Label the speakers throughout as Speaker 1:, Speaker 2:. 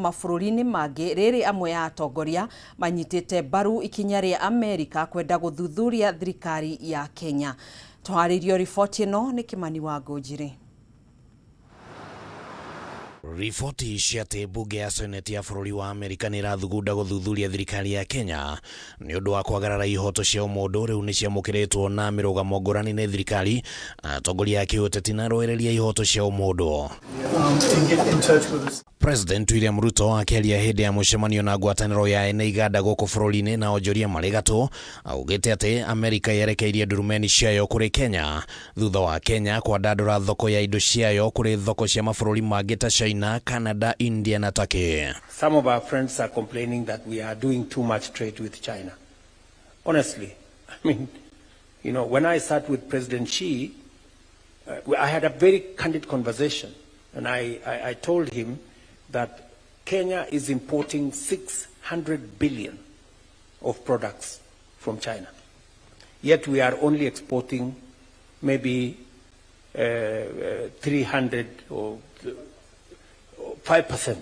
Speaker 1: mabũrũri-inĩ mangĩ rĩrĩ amwe a atongoria manyitĩte mbaru ikinya rĩa Amerika kwenda gũthuthuria thirikari ya Kenya. Tũharĩirio riboti ĩno nĩ Kĩmani wa Ngũnjiri.
Speaker 2: Riboti cia atĩ mbunge ya Seneti ya bũrũri wa Amerika nĩ ĩrathugunda gũthuthuria thirikari ya Kenya nĩ ũndũ wa kwagarara ihoto cia ũmũndũ rĩu nĩ ciamũkĩrĩtwo na mĩrũgamo ngũrani nĩ thirikari, atongoria a kĩũteti na arũĩrĩri a ihoto cia ũmũndũ. President William Ruto akĩaria hĩndĩ ya mũcemanio na ngwatanĩro ya ene iganda gũkũ bũrũri-inĩ na onjoria marĩ gatũ, augĩte atĩ Amerika yerekeirie ndurumeni ciayo kũrĩ Kenya thutha wa Kenya kwandandũra thoko ya indo ciayo kũrĩ thoko cia mabũrũri mangĩ ta China, Canada, India na Turkey.
Speaker 3: Some of our friends are complaining that we are doing too much trade with China. Honestly, I mean, when I sat with President Xi, I had a very candid conversation, and I told him that Kenya is importing 600 billion of products from China. Yet we are only exporting maybe 300 or 5%.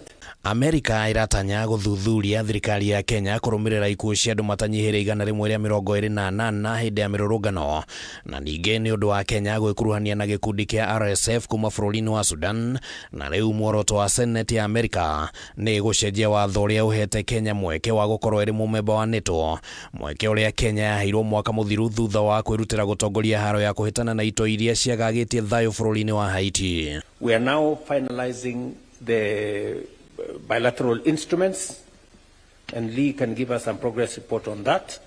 Speaker 2: Amerika ĩratanya gũthuthuria thirikari ya Kenya kũrũmĩrĩra ikuũ cia andũ matanyihĩire 128 hĩndĩ ya mĩrũrũngano na ningĩ nĩ ũndũ wa Kenya gwĩkuruhania na gĩkundi kĩa RSF kuma bũrũri-inĩ wa Sudan. Na rĩu muoroto wa Senate ya Amerika nĩ gũcenjia watho ũrĩa ũhete Kenya mweke wa gũkorwo ĩrĩ mũmemba wa NATO, mweke ũrĩa Kenya yaheirwo mwaka mũthiru thutha wa kwĩrutĩra gũtongoria haro ya kũhĩtana na itoi iria ciagagĩtie thayũ bũrũri-inĩ wa Haiti.
Speaker 3: We are now finalizing the bilateral instruments, and Lee can give us some progress report on that,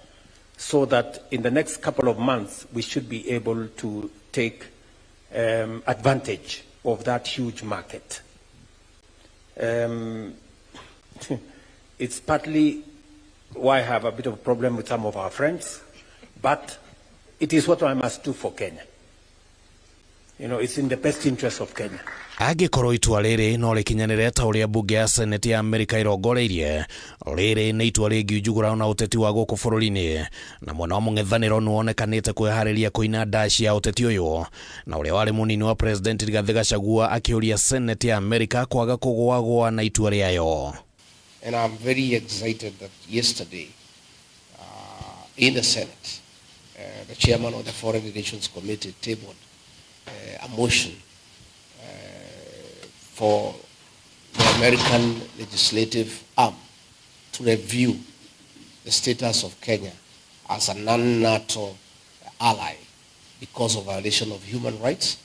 Speaker 3: so that in the next couple of months we should be able to take advantage of that huge market. It's partly why I have a bit of a problem with some of our friends, but it is what I must do for Kenya. It's in the best interest of Kenya.
Speaker 2: Angĩkorwo itua rĩrĩ no rĩkinyanĩre ta ũrĩa mbunge ya Senate ya Amerika ĩrongoreirie, rĩrĩ nĩ itua rĩngiunjugũra na ũteti wa gũkũ bũrũri-inĩ, na mwena wa mũng'ethanĩro nĩwonekanĩte kwĩharĩria kũina ndaci ya ũteti ũyũ, na ũrĩa warĩ mũnini wa President Rigathĩ Gachagua akĩũria Senate ya Amerika kwaga kũgũagũa na itua rĩayo.
Speaker 4: And I'm very excited that yesterday in the Senate, the chairman of the Foreign Relations Committee tabled a motion for the American legislative arm to review the status of Kenya as a non-NATO ally because of violation of human rights,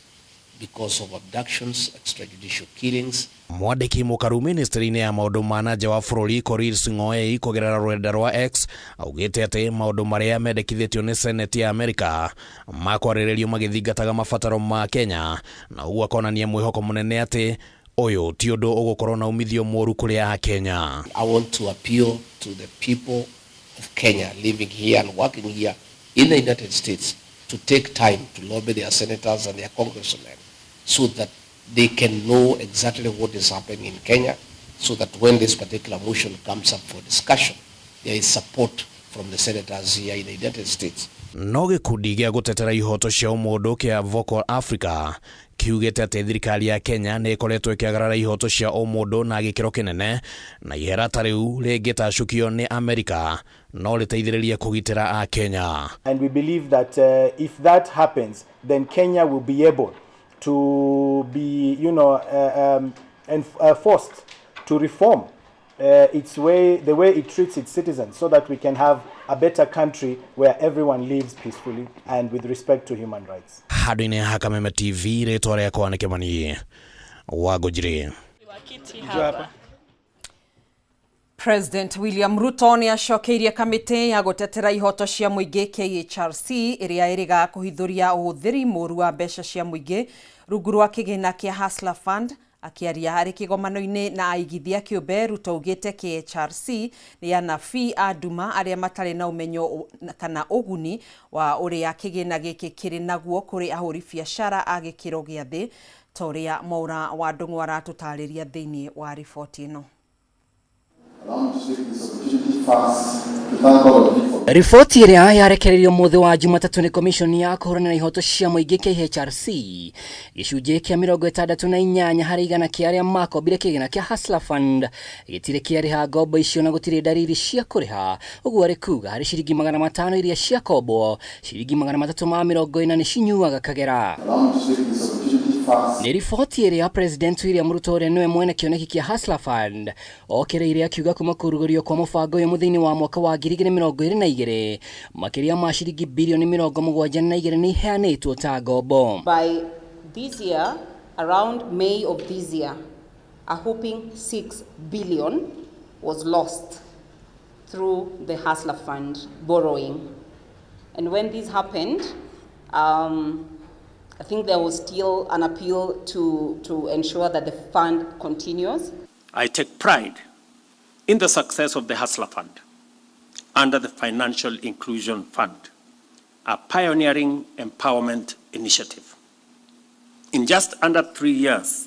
Speaker 4: because of abductions, extrajudicial killings.
Speaker 2: Mwandĩki mũkaru ministry-inĩ ya maũndũ ma na nja wa bũrũri Korir Sing'oei kũgerera rũrenda rwa X augĩte atĩ maũndũ marĩa mendekithĩtio nĩ Senate ya Amerika makwarĩrĩrio magĩthingataga mabataro ma Kenya, na ũguo akonania mwĩhoko mũnene atĩ ũyũ ti ũndũ ũgũkorwo na umithio mũru kũrĩ Akenya.
Speaker 4: I want to appeal to the people of Kenya living here and working here in the United States to take time to lobby their senators and their congressmen so that they can know exactly what is happening in Kenya, so that when this particular motion comes up for discussion, there is support from the senators here in the United States.
Speaker 2: No gĩkundi gĩa gũtetera ihoto cia ũmũndũ kĩa Vocal Africa kiugĩte atĩ thirikari ya Kenya nĩ ĩkoretwo ĩkĩagarara ihoto cia ũmũndũ na gĩkĩro kĩnene, na ihera ta rĩu rĩngĩtacũkio nĩ Amerika no rĩteithĩrĩrie kũgitĩra Akenya.
Speaker 5: And we believe that if that happens, then Kenya will be able to be, and forced to reform its way, the way it treats its citizens, so that we can have a better country where everyone lives peacefully and with respect to human rights.
Speaker 2: Handũ-inĩ ha Kameme TV, rĩtwa rĩakwa nĩ Kĩmani wa Ngũnjiri.
Speaker 6: Hapa.
Speaker 1: President William Ruto nĩ acokeirie kamĩtĩ ya gũtetera ihoto cia mũingĩ KHRC ĩrĩa ĩrĩga kũhithũria ũhũthĩri mũru wa mbeca cia mũingĩ rungu rwa kĩgĩna kĩa Hustler Fund. Akĩaria harĩ kĩgomano-inĩ na aigithia kĩũmbe, Ruto augĩte KHRC nĩ anabii a nduma arĩa matarĩ na ũmenyo kana ũguni wa ũrĩa kĩgĩna gĩkĩ kĩrĩ naguo kũrĩ ahũri biacara a gĩkĩro gĩa thĩ, ta ũrĩa Mwaura wa Ndũng'ũ aratũtarĩria thĩinĩ wa riboti ĩno.
Speaker 7: Allow me to take this opportunity
Speaker 6: opportunity first to thank all of you for
Speaker 7: Riboti ĩrĩa yarekereirio mũthĩ wa Jumatatũ nĩ komishoni ya kũhũrana na ihoto cia mũingĩ KHRC, gĩcunjĩ kĩa 68 harĩ igana kĩa arĩa makombire kĩgĩna kĩa Hustler Fund gĩtirĩ kĩarĩha ngombo icio na gũtirĩ ndariri cia kũrĩha. Ũguo arĩ kuga harĩ ciringi 500 iria ciakombwo, ciringi 340 nĩ cinyuaga kagera.
Speaker 6: Allow me to take this opportunity first
Speaker 7: Nĩ riboti ĩrĩa President William Ruto ũrĩa nĩwe mwene kĩoneki kĩa Hustler Fund okereire akiuga kuma kũrugũrio kwa mũbango ũyũ mũthĩ-inĩ wa mwaka wa 2022 makĩria ma ciringi birioni 72 nĩ iheanĩtwo ta ngombo.
Speaker 8: By this year, around May of this year, a whopping 6 billion was lost through the Hustler Fund borrowing. And when this happened, I think there was still an appeal to ensure that the fund continues.
Speaker 3: I take pride in the success of the Hustler Fund under the Financial Inclusion Fund, a pioneering empowerment initiative. In just under 3 years,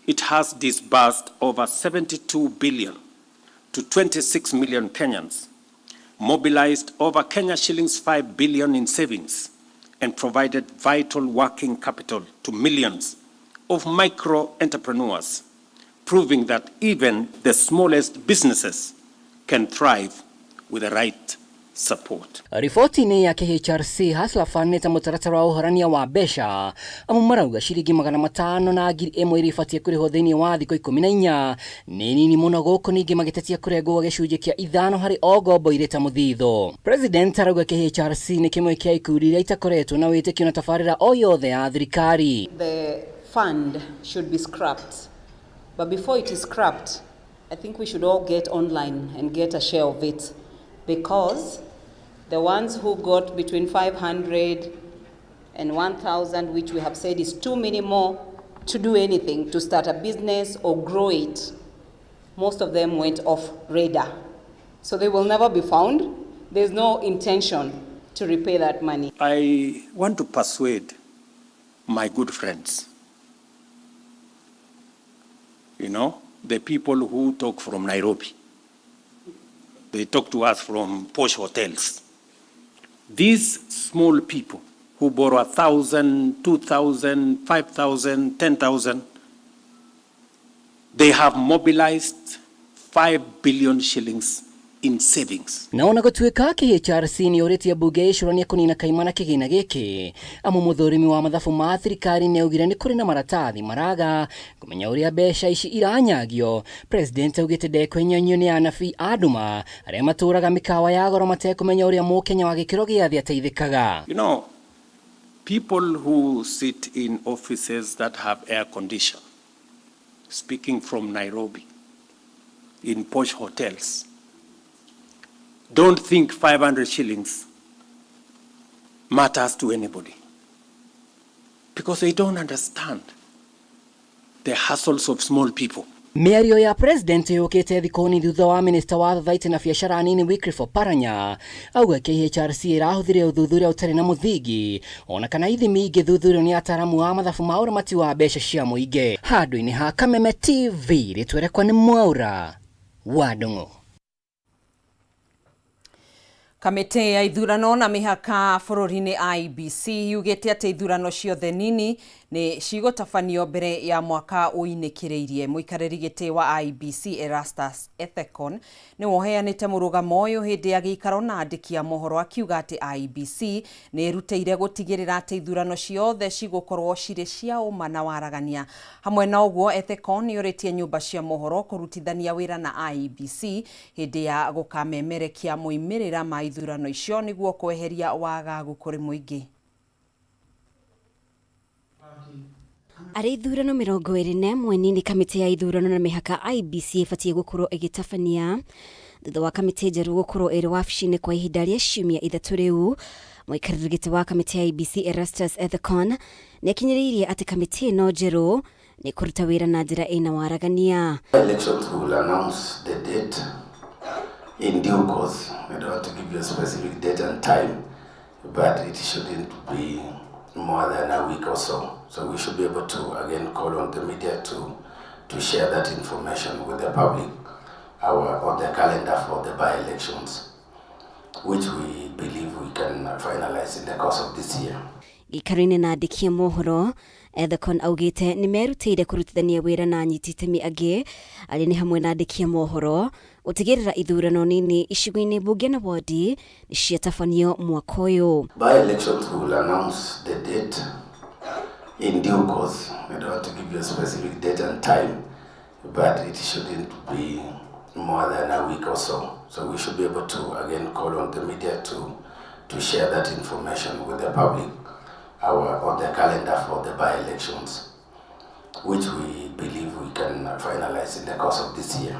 Speaker 3: it has disbursed over 72 billion to 26 million Kenyans, mobilized over Kenya shillings 5 billion in savings, and provided vital working capital to millions of micro entrepreneurs, proving that even the smallest businesses can thrive with the right support.
Speaker 7: Riboti-inĩ ya KHRC, Hustler Fund nĩ ta mũtaratara wa ũhorania wa mbeca amu marauga ciringi 500 na 1000 iria ibatiĩ kũrĩhwo thĩinĩ wa thikũ 14 nĩ nini mũno gũkũ ningĩ magĩtetia kũrengwo gĩcunjĩ kĩa 5 harĩ o ngombo irĩ ta mũthithũ. President arauga KHRC nĩ kĩmwe kĩa ikundi iria itakoretwo na wĩtĩkio na tabarĩra o yothe ya thirikari.
Speaker 8: The fund should be scrapped. But before it is scrapped, I think we should all get online and get a share of it, because the ones who got between 500 and 1,000, which we have said is too minimal to do anything, to start a business or grow it, most of them went off radar. So they will never be found. There's no intention to repay that money.
Speaker 3: I want to persuade my good friends, the people who talk from Nairobi. They talk to us from posh hotels. These small people who borrow 1,000, 2,000, 5,000, 10,000, they have mobilized 5 billion shillings in savings.
Speaker 7: Na ona gũtuĩka KHRC nĩ ũrĩtie mbunge ĩcũranie kũnina kaimana kĩgĩna gĩkĩ, amu mũthũrimi wa mathabu ma thirikari nĩ augire nĩ kũrĩ na maratathi maraga kũmenya ũrĩa mbeca ici iranyagio. President augĩte ndekwenyonyio nĩ anabii a nduma arĩa matũraga mĩkawa ya goro matekũmenya ũrĩa mũkenya wa gĩkĩro gĩa thĩ ateithĩkaga.
Speaker 3: People who sit in offices that have air condition, speaking from Nairobi, in posh hotels, don't think 500 shillings matters to anybody, because they don't understand the hassles of small people.
Speaker 7: Mĩario ya president yũkĩte thikũ nini thutha wa minista wa thothaitĩ na biacara nini Wycliffe Oparanya auga KHRC ĩrahũthĩrire ũthuthuria ũtarĩ na mũthingi ona kana ithimi ingĩthuthurio nĩ ataramu a mathabu ma ũramati wa mbeca cia mũingĩ. Handũ-inĩ ha Kameme TV rĩtwa rĩakwa nĩ Mwaura wa Ndung'u.
Speaker 1: Kamĩtĩ ya ithurano na mĩhaka bũrũri-inĩ IEBC yugĩte atĩ ithurano ciothe nini nĩ cigũtabanio mbere ya mwaka ũinĩkĩrĩirie. Mũikarĩri gĩtĩ wa IEBC Erastus Ethekon nĩwe ũheanĩte mũrũgamo ũyũ hĩndĩ ya gĩikaro na andĩki a mohoro akiuga atĩ IEBC nĩ ĩrutĩire gũtigĩrĩra atĩ ithurano ciothe cigũkorwo cirĩ cia ũma na waragania. Hamwe na ũguo, Ethekon nĩ ũrĩtie nyũmba cia mohoro kũrutithania wĩra na IEBC hĩndĩ ya gũkamemerekia moimĩrĩra ma ithurano icio nĩguo kweheria wagagu kũrĩ mũingĩ.
Speaker 9: Arĩ ithurano 21 nini kamĩtĩ ya ithurano na mĩhaka IEBC ĩbatiĩ gũkorwo ĩgĩtabania thutha wa kamĩtĩ njerũ gũkorwo ĩrĩ wabici-inĩ kwa ihinda rĩa ciumia 3 rĩu. Mũikarĩri gĩtĩ wa kamĩtĩ ya IEBC Erastus Ethekon nĩ akinyĩrĩirie atĩ kamĩtĩ ĩno njerũ nĩ kũruta wĩra na njĩra ĩna waragania.
Speaker 10: Elections will announce the date in due course. I don't want to give you a specific date and time, but it shouldn't be more than a week or so. So we should be able to again call on the media to share that information with the public. our on the calendar for the by-elections, which we believe we can finalize in the course of this year.
Speaker 9: Gĩikaro-inĩ na andĩki a mohoro, Ethekon augĩte nĩ merutĩire kũrutithania wĩra na anyiti itemi angĩ arĩa nĩ hamwe na andĩki a mohoro gũtigĩrĩra ithurano nini icigo-inĩ mbunge na wodi nĩ ciatabanio mwaka ũyũ.
Speaker 10: By-elections, we will announce the date in due course. I don't want to give you a specific date and time, but it shouldn't be more than a week or so. So we should be able to again call on the media to share that information with the public, our on the calendar for the by-elections, which we believe we can finalize in the course of this year.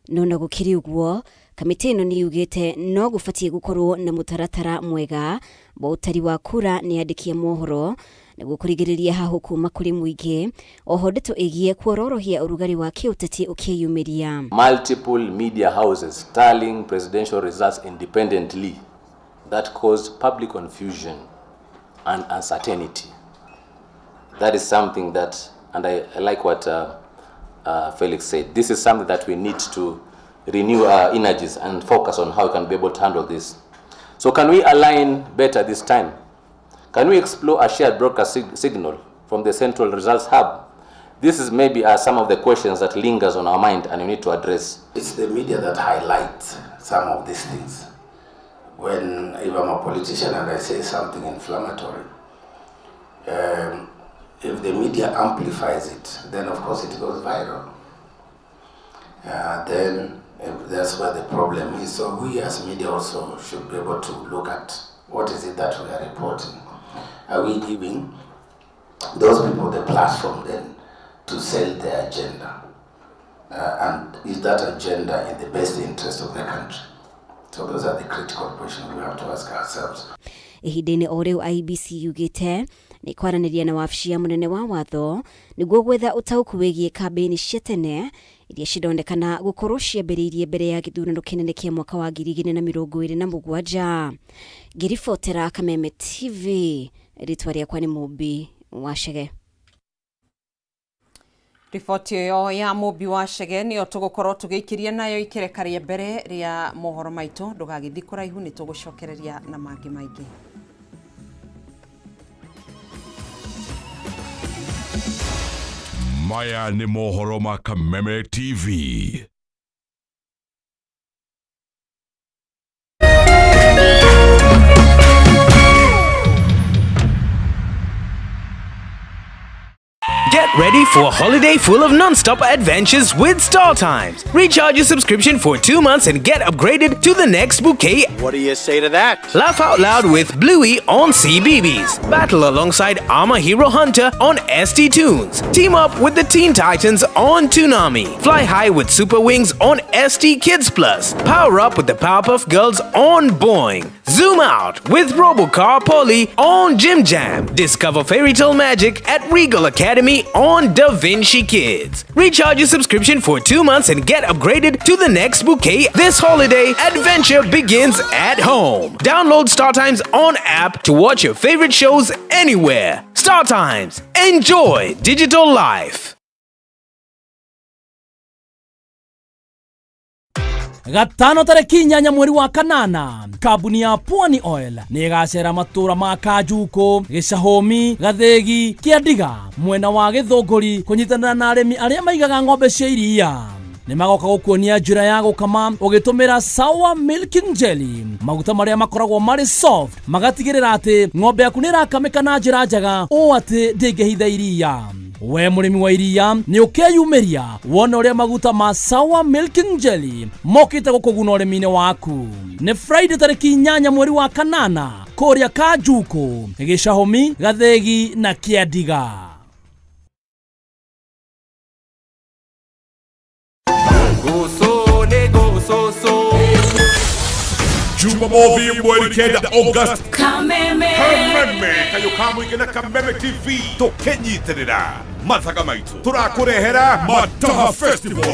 Speaker 9: No na gũkĩrĩ ũguo, kamĩtĩ ĩno nĩ yugĩte no gũbatiĩ gũkorwo na mũtaratara mwega wa ũtari wa kura nĩ andĩki a mohoro nĩguo kũrigĩrĩria hahũ kuma kũrĩ mũingĩ. Oho ndeto ĩgiĩ kuororohia ũrugarĩ wa kĩũteti ũkĩyumĩria.
Speaker 11: Multiple media houses tallying presidential results independently that caused public confusion and uncertainty. That is something that, and I like what Felix said, this is something that we need to renew our energies and focus on how we can be able to handle this. So can we align better this time? Can we explore a shared broadcast signal from the central results hub? This is maybe some of the questions that lingers on our mind and we need to address.
Speaker 10: It's the media that highlights some of these things. When if I'm a politician and I say something inflammatory, if the media amplifies it, then of course it goes viral. Then that's where the problem is. So we as media also should be able to look at what is it that we are reporting. Are we giving those people the platform then to sell their agenda? And is that agenda in the best interest of the country? So those are the critical questions we have to ask ourselves.
Speaker 9: Ihinda-inĩ o rĩu IEBC yugĩte nĩ kwaranĩria na wabici ya mũnene wa watho nĩguo gwetha ũtaũku wĩgiĩ kambĩini cia tene iria cironekana gũkorwo ciambĩrĩirie mbere ya gĩthurano kĩnene kĩa mwaka wa 2027. Ngĩribotera Kameme TV, rĩtwa rĩakwa nĩ Mũmbi wa Chege.
Speaker 1: Riboti ĩyo ya Mũmbi wa Chege nĩyo tũgũkorwo tũgĩikĩria nayo ikereka rĩa mbere rĩa mohoro maitũ. Ndũgagĩthiĩ kũraihu, nĩ tũgũcokereria na mangĩ maingĩ.
Speaker 12: Maya nĩ mohoro ma Kameme TV.
Speaker 13: Get ready for a holiday full of non-stop adventures with StarTimes. Recharge your subscription for 2 months and get upgraded to the next bouquet.
Speaker 14: What do you say to that?
Speaker 13: Laugh out loud with Bluey on CBeebies. Battle alongside Armor Hero Hunter on ST Toons. Team up with the Teen Titans on Toonami. Fly high with Super Wings on ST Kids Plus. Power up with the Powerpuff Girls on Boing. Zoom out with Robocar Polly on Jim Jam. Discover fairy tale magic at Regal Academy on Da Vinci Kids. Recharge your subscription for 2 months and get upgraded to the next bouquet this holiday. Adventure begins at home. Download StarTimes on app to watch your favorite shows anywhere. StarTimes. Enjoy digital life.
Speaker 15: Gatano tarĩki 8 mweri wa kanana, kambuni ya Pwani Oil nĩ ĩgacera matũra ma Kanjuku, Gĩcahũmi, Gathĩgi, Kĩandiga mwena wa Gĩthũngũri kũnyitanĩra na arĩmi arĩa maigaga ng'ombe cia iria. Nĩ magoka gũkuonia njĩra ya gũkama ũgĩtũmĩra Sour Milking Jelly, maguta marĩa makoragwo marĩ soft magatigĩrĩra atĩ ng'ombe yaku nĩ ĩrakamĩka na njĩra njega ũũ atĩ ndĩngĩhitha iria. We mũrĩmi wa iria nĩ ũkeyumĩria wone ũrĩa maguta ma Sour Milking Jelly mokĩte gũkũguna ũrĩmi-inĩ waku. Nĩ Friday tarĩki 8 mweri wa kanana kũrĩa Kanjuku, Gĩcahũmi, Gathĩgi na Kĩandiga.
Speaker 12: Jumamothi mweri 9 August.
Speaker 8: Kameme.
Speaker 12: Kameme kayo kamũingĩ na Kameme TV tũkĩnyitĩrĩra mathaga maitũ tũrakũrehera Mataha Festival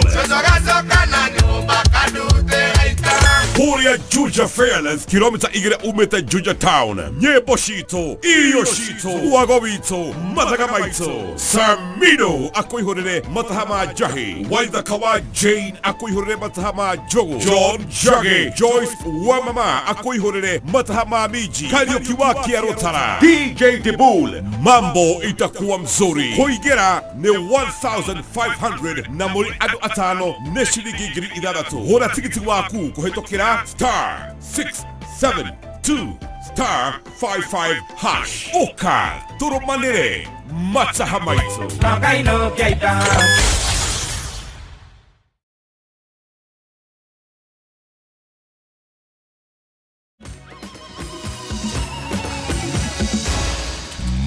Speaker 12: kũrĩa Juja. Juja Fairlands, kilomita 2 umĩte Juja Town. Nyĩmbo citũ, irio citũ, wago witũ, mathaga maitũ. Samido akũihũrĩre mataha ma njahi, Waithaka wa Jane akũihũrĩre mataha ma njogu, John Njagi, Joyce wa mama akũihũrĩre mataha ma minji, Kariuki wa Kĩarũtara, DJ Dibul, mambo itakuwa mzuri. Kũingĩra nĩ 1500 na mũrĩ andũ atano nĩ ciringi 6000. Hũra tigiti waku kũhĩtũkĩra star 672 star 55 hash. Ũka tũrũmanĩre mataha maitũ.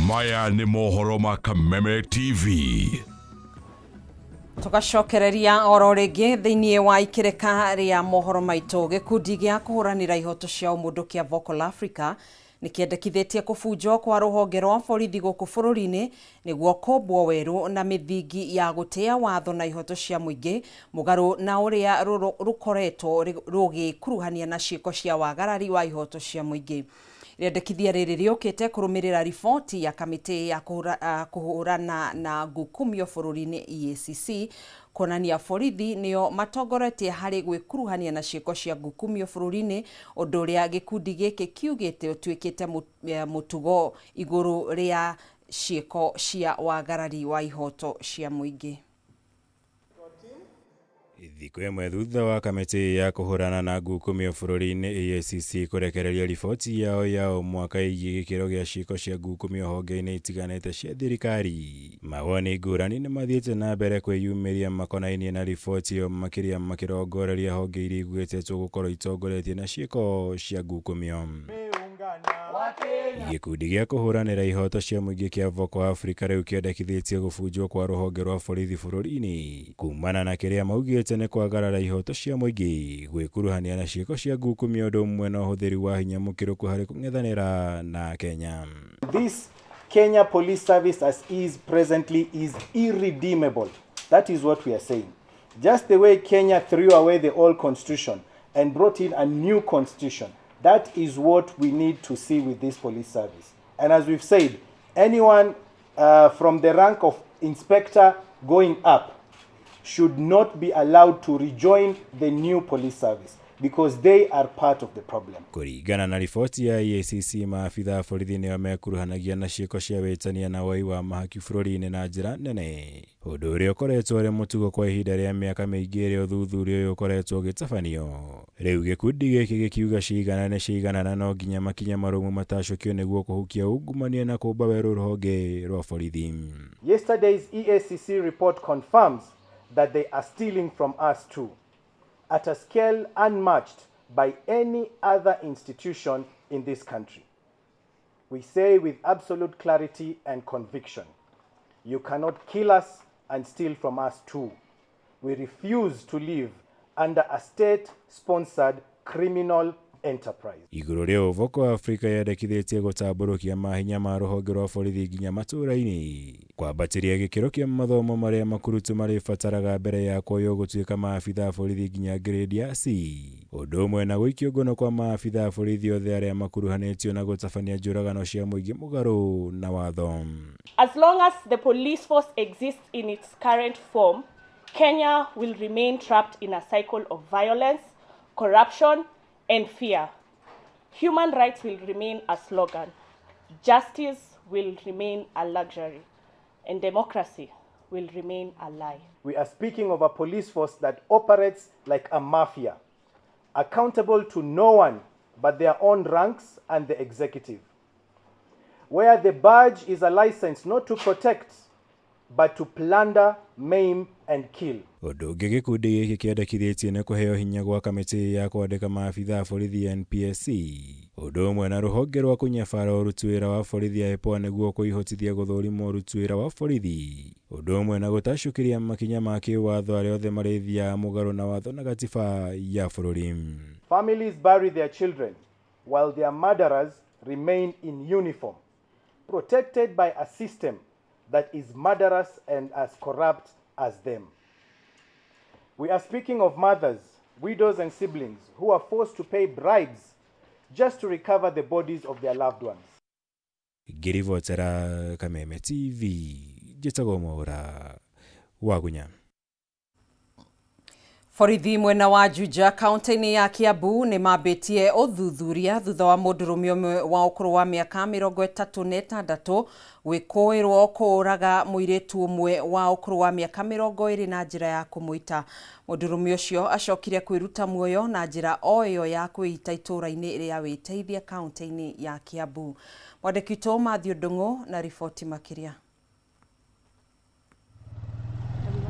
Speaker 12: Maya nĩ mohoro ma Kameme TV.
Speaker 1: Tugacokereria oro rĩngĩ thĩinĩ wa ikĩrĩka rĩa mohoro maitũ. Gĩkundi gĩa kũhũranĩra ihoto cia ũmũndũ kĩa Vocal Africa nĩ kĩendekithĩtie kũbunjwo kwa rũhonge rwa borithi gũkũ bũrũri-inĩ nĩguo kũmbwo werũ na mĩthingi ya gũtĩa watho na ihoto cia mũingĩ mũgarũ na ũrĩa rũkoretwo rũgĩkuruhania na ciĩko cia wagarari wa ihoto cia mũingĩ. Rĩendekithia rĩrĩ rĩũkĩte kũrũmĩrĩra riboti ya kamĩtĩ ya kũhũrana na ngukumio bũrũri-inĩ EACC kuonania borithi nĩo matongoretie harĩ gwĩkuruhania na ciĩko cia ngukumio bũrũri-inĩ, ũndũ ũrĩa gĩkundi gĩkĩ kiugĩte ũtuĩkĩte mũtugo igũrũ rĩa ciĩko cia wagarari wa ihoto cia mũingĩ.
Speaker 14: Thikũ ĩmwe thutha wa kamĩtĩ ya kũhũrana na ngukumio bũrũri-inĩ EACC kũrekereria riboti yao ya o mwaka ĩgiĩ gĩkĩro gĩa ciĩko cia ngukumio honge-inĩ itiganĩte cia thirikari, mawoni ngũrani nĩ mathiĩte na mbere kwĩyumĩria makonainie na riboti ĩyo, makĩria makĩrongoreria honge iria igwetetwo gũkorwo itongoretie na ciĩko cia ngukumio. Gĩkundi gĩa kũhũranĩra ihoto cia mũingĩ kĩa Vocal Africa rĩu kĩendekithĩtie gũbunjwo kwa rũhonge rwa borithi bũrũri-inĩ kumana na kĩrĩa maugĩte nĩ kwagarara ihoto cia mũingĩ, gwĩkuruhania na ciĩko cia ngukumio ũndũ ũmwe na ũhũthĩri wa hinya mũkĩrũku harĩ kũng'ethanĩra na Kenya.
Speaker 5: This Kenya Police Service as is presently is irredeemable. That is what we are saying. Just the way Kenya threw away the old constitution and brought in a new constitution, that is what we need to see with this police service. And as we've said, anyone from the rank of inspector going up should not be allowed to rejoin the new police service because they are part of the problem.
Speaker 14: Kũringana na riboti ya EACC, maabitha a borithi nĩo mekuruhanagia na ciĩko cia wĩtania na woi wa mahaki bũrũri-inĩ na njĩra nene, ũndũ ũrĩa ũkoretwo ũrĩ mũtugo kwa ihinda rĩa mĩaka mĩingĩ ĩrĩa ũthuthuria ũyũ ũkoretwo ũgĩtabanio. Rĩu gĩkundi gĩkĩ gĩkiuga cigana nĩ cigana na no nginya makinya marũmu matacũkio nĩguo kũhukia ungumania na kũmba werũ rũhonge rwa borithi.
Speaker 5: Yesterday's EACC report confirms that they are stealing from us too, at a scale unmatched by any other institution in this country. We say with absolute clarity and conviction, you cannot kill us and steal from us too. We refuse to live under a state-sponsored criminal enterprise.
Speaker 14: Igũrũ rĩa Vocal Africa yendekithĩtie gũtambũrũkia mahinya ma rũhonge rwa borithi nginya matũũra-inĩ, kwambatĩria gĩkĩro kĩa mathomo marĩa makurutu marĩbataraga mbere ya kuoywo gũtuĩka maabitha a borithi nginya grade ya C, ũndũ ũmwe na gũikio ngono kwa maabitha a borithi othe arĩa makuruhanĩtio na gũtabania njũragano cia mũingĩ mũgarũ na watho.
Speaker 16: As long as the police force exists in its current form, Kenya will remain trapped in a cycle of violence, corruption, and fear. Human rights will remain a slogan. Justice will remain a luxury. And democracy will remain a lie.
Speaker 5: We are speaking of a police force that operates like a mafia, accountable to no one but their own ranks and the executive, where the badge is a license not to protect, but to plunder, maim, and kill.
Speaker 14: Ũndũ ũngĩ gĩkundi gĩkĩ kĩendekithĩtie nĩ kũheo hinya gwa kamĩtĩ ya kwandĩka maabitha a borithi NPSC, ũndũ ũmwe na rũhonge rwa kũnyabara ũruti wĩra wa borithi ya IPOA nĩguo kũihotithia gũthũrimwo ũruti wĩra wa borithi, ũndũ ũmwe na gũtacũkĩria makinya ma kĩwatho arĩa othe marĩthiaga mũgarũ na watho na gatiba ya bũrũri.
Speaker 5: Families bury their children while their murderers remain in uniform, protected by a system that is murderous and as corrupt as them. We are speaking of mothers Widows and siblings who are forced to pay bribes just to recover the bodies of their loved ones.
Speaker 14: Ngĩribotera Kameme TV, njĩtagwo Mwaũra Wagunya.
Speaker 1: Borithi mwena wa Juja kaunti-inĩ ya Kiambu nĩ mambĩtie ũthuthuria thutha wa mũndũrũme ũmwe wa ũkũrũ wa mĩaka 36 gwĩkũĩrwo kũũraga mũirĩtu ũmwe wa ũkũrũ wa mĩaka 20 na njĩra ya kũmũita. Mũndũrũme ũcio acokire kwĩruta muoyo na njĩra o ĩyo ya kwĩita itũũra-inĩ rĩa Wĩteithia kaunti-inĩ ya Kiambu. Mwandĩki witũ Matthew Ndung'u na riboti makĩria.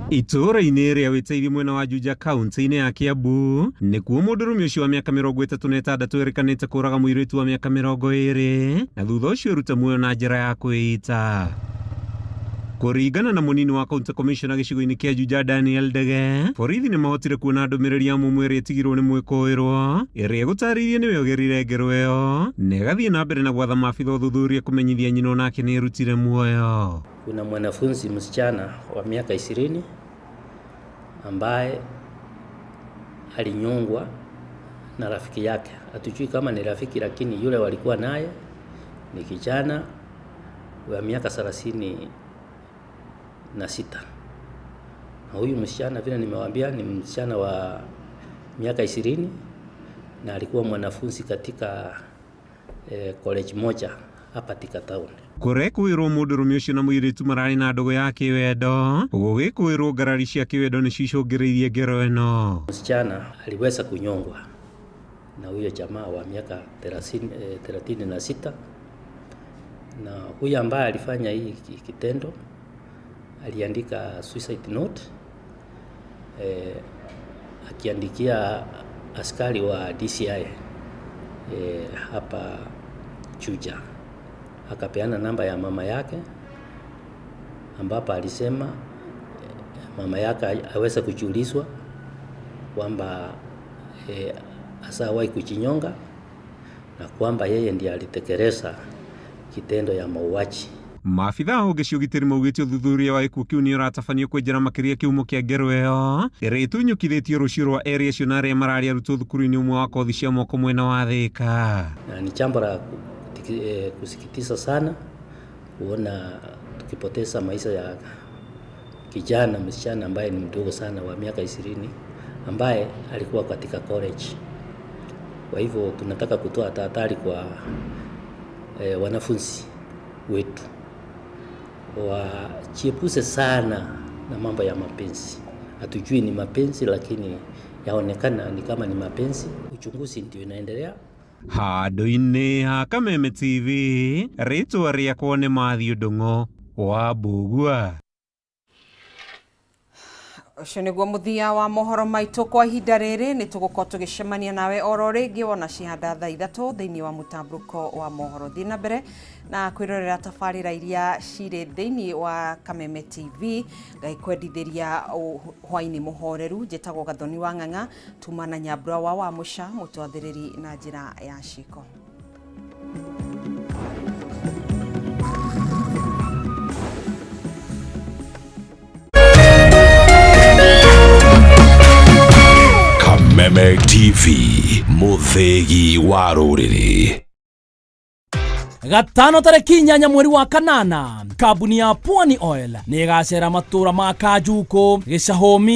Speaker 17: Itũũra-inĩ rĩa Wĩteithio mwena wa Juja kaunti-inĩ ya Kiambu nĩkuo mũndũrũme ũcio wa mĩaka 36 erĩkanĩte kũraga mũirĩtu wa mĩaka 20 na thutha ũcio eruta muoyo na njĩra ya kwĩita. Kũringana na mũnini wa county commissioner gĩcigo-inĩ kĩa Juja Daniel Ndege, borithi nĩ mahotire kuona ndũmĩrĩri ya mũmwe ĩrĩa ĩtigirwo nĩ mwĩkũĩrwo ĩrĩa ĩgũtarĩirie nĩwe ũgerire ngero ĩyo na ĩgathiĩ na mbere na gwatha maabitha ũthuthuria kũmenyithia nyina onake nĩ erutire muoyo.
Speaker 18: Kuna mwanafunzi msichana wa miaka 20 ambaye alinyongwa na rafiki yake. Hatujui kama ni rafiki, lakini yule walikuwa naye ni kijana wa miaka 36. Na huyu msichana vile nimewaambia ni msichana wa miaka 20 na alikuwa mwanafunzi katika college moja hapa Thika Town.
Speaker 17: Kũrekwĩrwo mũndũrũme ũcio na mũirĩtu mararĩ na ndũgũ ya kĩwendo gũgĩkwĩrwo ngarari cia kĩwendo nĩcio icũngĩrĩirie ngero ĩno.
Speaker 18: Msichana aliweza kunyongwa na huyo jamaa wa miaka 36, na huyo ambaye alifanya hii kitendo aliandika suicide note akiandikia askari wa DCI hapa Juja. Akapeana namba ya mama yake ambapo alisema mama yake aweze kujulizwa kwamba ashawahi kujinyonga na kwamba yeye ndiye alitekeleza kitendo ya mauaji.
Speaker 17: Maabitha a honge cia ũgitĩri maugĩte ũthuthuria wa gĩkuũ kĩu nĩ ũratabanio kwenjera makĩria kĩhumo kĩa ngero ĩyo ĩrĩa ĩtunyũkithĩtio rũciũ rwa erĩ acio na arĩa mararĩ arutwo thukuru-inĩ ũmwe wa kothi cia moko mwena wa Thĩka.
Speaker 18: Na ni jambo la kusikitisha sana kuona tukipoteza maisha ya kijana msichana ambaye ni mdogo sana wa miaka 20 ambaye alikuwa katika college. Kwa hivyo tunataka kutoa tahadhari kwa wanafunzi wetu wajiepushe sana na mambo ya mapenzi. Hatujui ni mapenzi, lakini yaonekana ni kama ni mapenzi. Uchunguzi ndio inaendelea.
Speaker 17: Handũ-inĩ ha Kameme TV, rĩtwa rĩakwa nĩ Matthew Ndung'u wa Mbugua.
Speaker 1: Ũcio nĩguo mũthia wa mohoro maitũ kwa ihinda rĩrĩ. Nĩ tũgũkorwo tũgĩcemania nawe oro rĩngĩ wona cihanda thaa 3 thĩinĩ wa mũtambũrũko wa mohoro. Thiĩ na mbere na kwĩrorera tabarĩra iria cirĩ thĩinĩ wa Kameme TV. Ngai kwendithĩria hwainĩ mũhoreru. Njĩtagwo Gathoni wa Ng'ang'a, tuma na Nyambura wa Wamũca, mũtwathĩrĩri na njĩra ya ciĩko.
Speaker 12: Kameme TV, mũthĩgi wa rũrĩrĩ.
Speaker 15: Gatano tarĩki 8 mweri wa kanana, kambuni ya Pwani Oil nĩ ĩgacera matũũra ma Kanjukũ, Gĩcahũmi.